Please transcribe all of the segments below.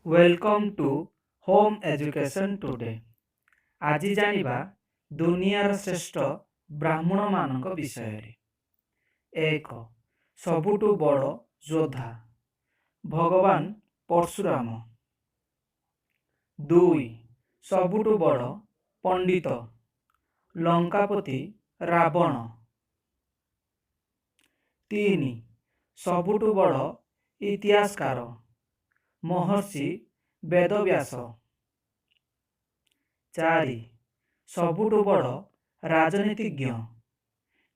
Welcome to Home Education Today. ଆଜି ଜାଣିବା ଦୁନିଆର ଶ୍ରେଷ୍ଠ ବ୍ରାହ୍ମଣମାନଙ୍କ ବିଷୟରେ। 1, ସବୁଠୁ ବଡ଼ ଯୋଦ୍ଧା, ଭଗବାନ ପରଶୁରାମ। 2, ସବୁଠୁ ବଡ଼ ପଣ୍ଡିତ, ଲଙ୍କାପତି ରାବଣ। 3, ସବୁଠୁ ବଡ଼ ଇତିହାସକାର, ମହର୍ଷି ବେଦବ୍ୟାସ। 4, ସବୁଠୁ ବଡ଼ ରାଜନୀତିଜ୍ଞ,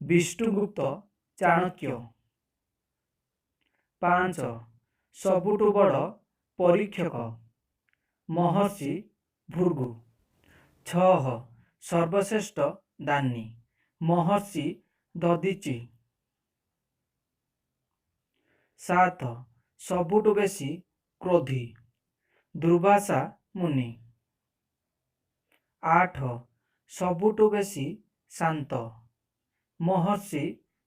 ବିଷ୍ଣୁଗୁପ୍ତ ଚାଣକ୍ୟ। 5, ସବୁଠୁ ବଡ଼ ପରୀକ୍ଷକ, ମହର୍ଷି ଭୃଗୁ। 6, ସର୍ବଶ୍ରେଷ୍ଠ ଦାନୀ, ମହର୍ଷି ଦଧିଚି। 7, ସବୁଠୁ ବେଶୀ କ୍ରୋଧୀ, ଦୁର୍ବାସା ମୁନି। 8, ସବୁଠୁ ବେଶୀ ଶାନ୍ତ, ମହର୍ଷି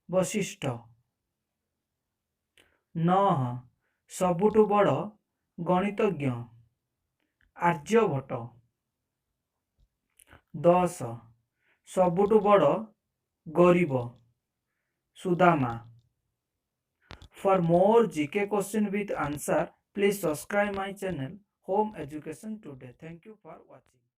ବଶିଷ୍ଠ। 9, ସବୁଠୁ ବଡ଼ ଗଣିତଜ୍ଞ, ଆର୍ଯ୍ୟଭଟ୍ଟ। 10, ସବୁଠୁ ବଡ଼ ଗରିବ, Sudama. For more GK question with answer, please subscribe my channel Home Education Today. Thank you for watching.